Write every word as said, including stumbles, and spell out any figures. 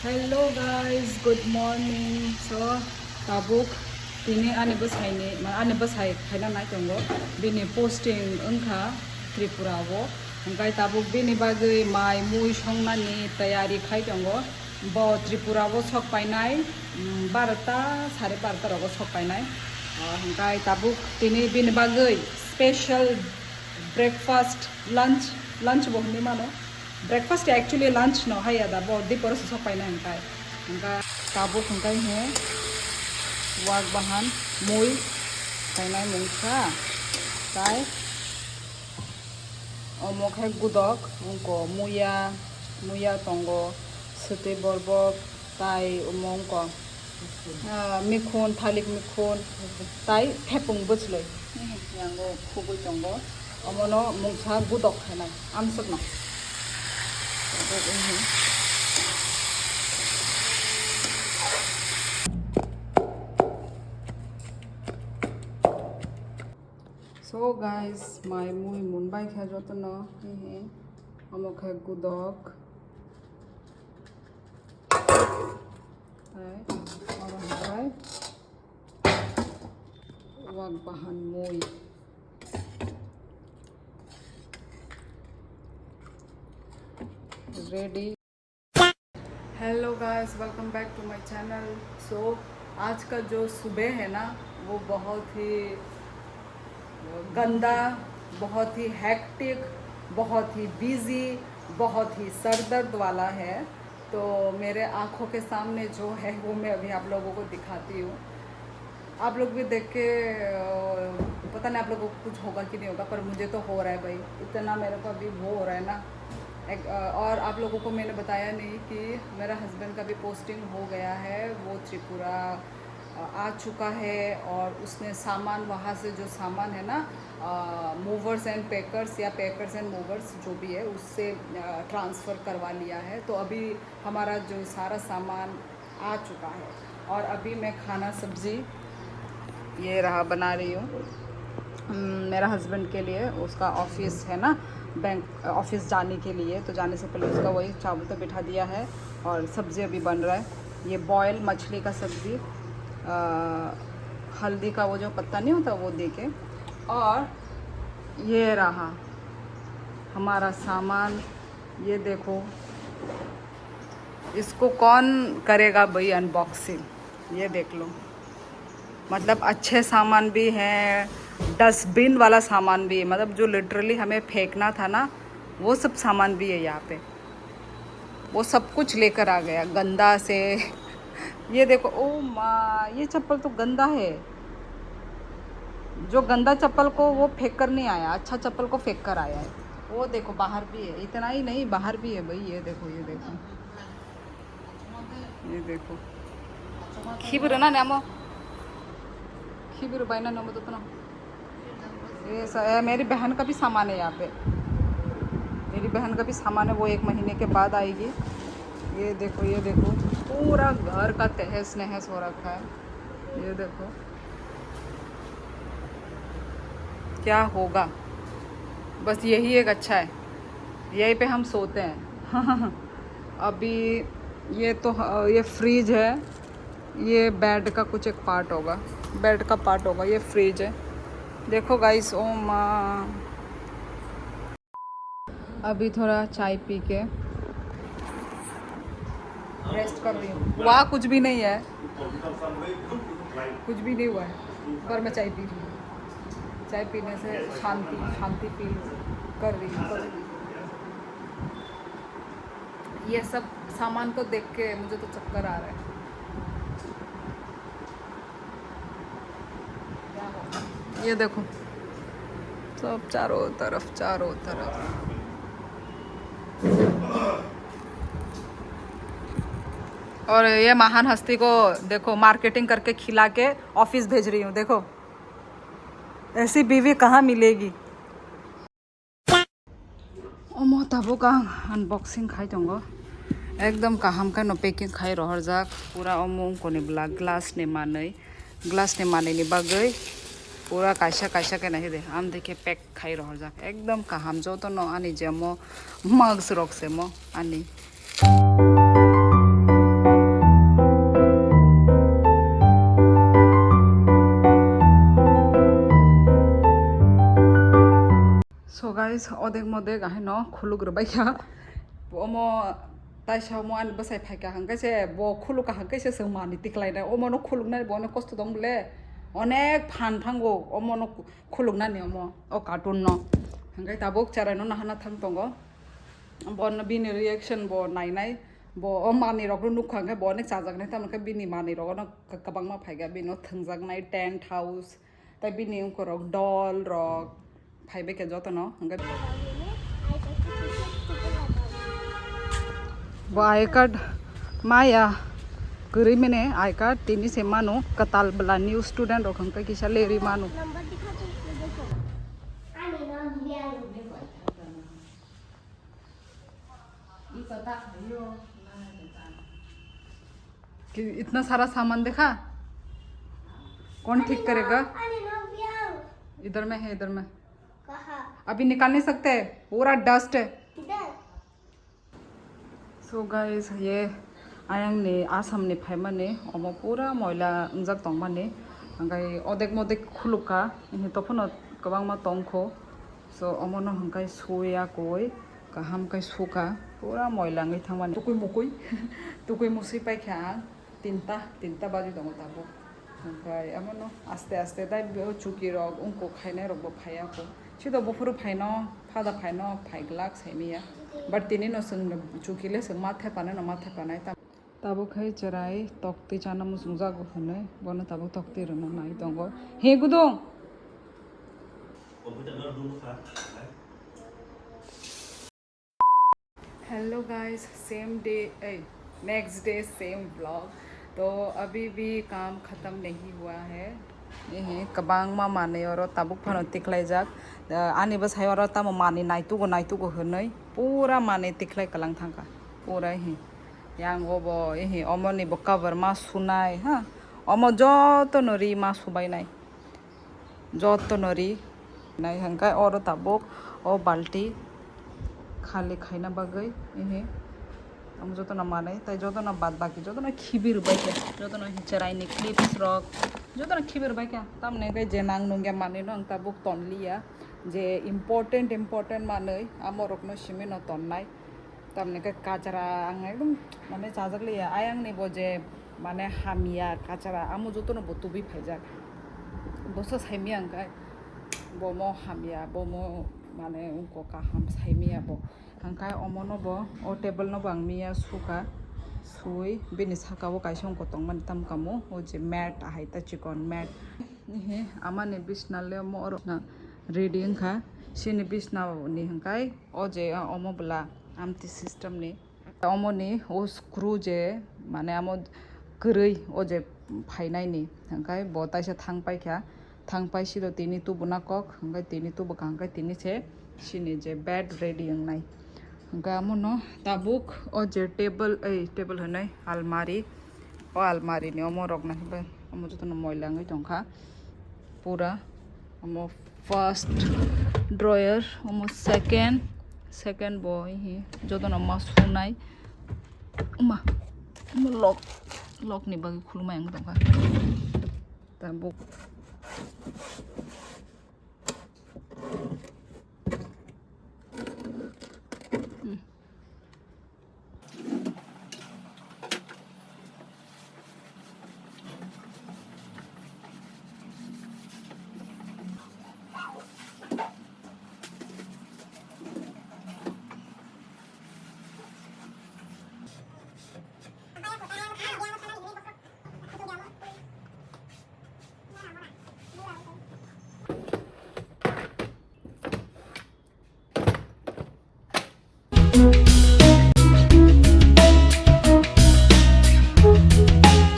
Hello guys, good morning. So, tabuk tini ani bwsaini, ma-, ani bwsai khaina nai tongo. Bini posting wngkha Tripura o. Hwnkhe tabuk bini bagwi mai mui songnani tayari khai tongo. Bo Tripura o sok painai, mm, barota, sare barota rogo sok painai. Ah, hwnkhe tabuk tini bini bagwi special breakfast, lunch, lunch bo hinwi mano. Breakfast actually lunch no haya da, bo dipor se sok paina hingkai. Hingka tabuk hingkai he wak bahan mui kainai mungsa. Tai omo khai gudok, ungko muya, muya tongo, swtwi borbok, tai omo ungko. Ah, mikhun, thalik mikhun, tai thepung bwchlwi. Yango khugui tongo. Omono mungsa gudok khainai, amsukno. So guys, mai mui munbai kha jotono. Omo khe gudok. Hai, oro hai. Wak bahan mui. Ready. Hello guys, welcome back to my channel. So आज का जो सुबह है ना, वो बहुत ही गंदा, बहुत ही हेक्टिक, बहुत ही बिजी, बहुत ही सरदर्द वाला है। तो मेरे आँखों के सामने जो है वो मैं अभी आप लोगों को दिखाती हूँ। आप लोग भी देख के, अ, पता नहीं आप लोगों को कुछ होगा कि नहीं होगा, पर मुझे तो हो रहा है भाई। इतना मेरे को अभी वो हो रहा है ना। एक, अ, और आप लोगों को मैंने बताया नहीं कि मेरा हस्बैंड का भी पोस्टिंग हो गया है, वो त्रिपुरा, अ, आ चुका है और उसने सामान, वहाँ से जो सामान है ना, अ, मूवर्स एंड पैकर्स या पैकर्स एंड मूवर्स जो भी है, उससे, अ, ट्रांसफ़र करवा लिया है। तो अभी हमारा जो सारा सामान आ चुका है। और अभी मैं खाना सब्जी ये रहा बना रही हूँ। हम्म, मेरा हस्बैंड के लिए, उसका ऑफिस है ना, बैंक ऑफिस जाने के लिए, तो जाने से पहले उसका वही चावल तो बिठा दिया है और सब्जी अभी बन रहा है। ये बॉयल मछली का सब्जी, अ, हल्दी का वो जो पत्ता नहीं होता, वो दे के। और ये रहा हमारा सामान, ये देखो, इसको कौन करेगा भाई अनबॉक्सिंग? ये देख लो, मतलब अच्छे सामान भी हैं, डस्टबिन वाला सामान भी है, मतलब जो लिटरली हमें फेंकना था ना, वो सब सामान भी है यहाँ पे। वो सब कुछ लेकर आ गया गंदा से। ये देखो, ओ माँ, ये चप्पल तो गंदा है। जो गंदा चप्पल को वो फेंक कर नहीं आया, अच्छा चप्पल को फेंक कर आया है। वो देखो, बाहर भी है, इतना ही नहीं, बाहर भी है भाई। ये देखो, ये देखो, ये देखो। खिबिर ना नामो, खिबिर बायना नामो तो ना। ये स-, ये मेरी बहन का भी सामान है यहाँ पे। मेरी बहन का भी सामान है, वो एक महीने के बाद आएगी। ये देखो, ये देखो, पूरा घर का तहस नहस हो रखा है। ये देखो क्या होगा, बस यही एक अच्छा है, यहीं पे हम सोते हैं। अभी ये तो, ये फ्रिज है, ये बेड का कुछ एक पार्ट होगा, बेड का पार्ट होगा, ये फ्रिज है। देखो गाइस, ओ माँ, अभी थोड़ा चाय पी के रेस्ट कर रही हूँ। वहाँ कुछ भी नहीं है, कुछ भी नहीं हुआ है, पर मैं चाय पी रही हूँ। चाय पीने से शांति, शांति फील कर रही हूँ, कर रही हूँ। ये सब सामान को देख के मुझे तो चक्कर आ रहा है। ये देखो, सब चारों तरफ, चारों तरफ। और ये महान हस्ती को देखो, मार्केटिंग करके खिला के ऑफिस भेज रही हूँ। देखो, ऐसी बीवी कहाँ मिलेगी? Omo tabuk ang unboxing khai tongo. Ekdom kaham khe no packing khai rohorjak. Pura omo wngkoni bwla glass ni manwi. Glass ni manwi ni bagwi pura kaisa kaisa khe nahide. Amtwi khe pack khai rohorjak. Ekdom kaham jotono ani jemo mugs rok se mo ani. Odek modek ahai no khuluk rwbai kha. Omo taisa omo ani bwsai phai kha hwnkhe se bo khuluk kha hwnkhe se chwng mani tiklai nai. Omo no khuluk nai bo no kosto tong bole. Onek phan thango omo no khuluk nani omo o cartoon no. Hwnkhe tabuk cherai no nahana thang tongo. Bo no bini reaction bo nai nai. Bo o mani rok no nukha hwnkhe bo onek chajak nai tamo khe bini mani rok no kwbangma phai kha bini o thwngjak nai tent house. Tai bini ungkorok doll rok phaibai khe jotono hwnkhe. Bo I card maya kwrwi mene I card tini se manu kwtal bwla new student rok hwnkhe kisa lerwi manu. कि इतना सारा सामान देखा? कौन ठीक करेगा? इधर में है, इधर में। अभी निकाल नहीं सकते, पूरा डस्ट है। So guys, ये ayang ni Assam ni phaimani omo pura moila wngjak tongmani, hwnkhe odek modek khulukha, hini tophano kwbangma tongkho. So omono hwnkhe suya koi kaham khe sukha, pura moila wngwi thangmani. Tukui mukui, tukui musui paikha ang tinta, tinta baji tongo tabuk. Hwnkhe omono aste aste dai bo chuki rok wngkuk khainai rok bo phaiya kho. Sito buphuru phaino, phada phaino phai glak saimanya. But tini no chwng chuki le chwng ma thepanai no ma thepanai. Tabuk khai cherai toktwi chana muchungjago hwnwi bono tabuk toktwi rwna nai tongo. He gudung. Hello guys, same day, eh, next day, same vlog. तो अभी भी काम खत्म नहीं हुआ है। Ehe, kwbangma manwi oro tabuk phano tiklaijak. Ah, ani bwsai oro tamo manwi naitugo, naitugo hwnwi pura manwi tiklai kwlang thangkha. Pura ehe. Yang obo, ehe, omoni bo cover ma sunai, ha. Omo jotono ri ma subainai. Jotono ri nai hwnkhe oro tabuk o balti khali khaina bagwi, ehe. Omo jotono manwi, tai jotono bad baki jotono khibi rwbaikha, jotono cherai ni clips rok jotono khibi rwbaikha. Tamoni hwnkhe je nang nungya manwi no ang tabuk tonliya, je important important manwi amorokno simi no tonnai. Tamoni hwnkhe kachara ang ekdom mane chajakliya, ayang ni bo je mane hamya kachara amo jotono bo tubui phaijak. Bosa saimaya hwnkhe bomo hamya, bomo mane wngkha kaham saimaya bo. Hwnkhe omono bo, o table no bo ang miya sukha, sui bini saka o kaisa wngkha tongmani tamkamo, o je mat ahai ta chikon mat. Ehe, amani bisna le omo oro na ready wngkha, sini bisna ni hwnkhe o je omo bwla amtwi system ni. Omoni o screw je, mane, amo kwrwi o je phainaini, hwnkhe bo taisa thang paikha, thang pai siro tini tubuna kok, hwnkhe tini tubukha, hwnkhe tini se sini je bed ready wngnai. Hwnkhe amono tabuk o je table, ei table hwnwi almari, o almari ni omo rok nahikhe omo jotono moila wngwi tongkha pura. Omo first drawer, omo second, second bo hi jotono ma sunai. Uma, omo lock, lock ni bagwi khulumai ang tongkha. Tabuk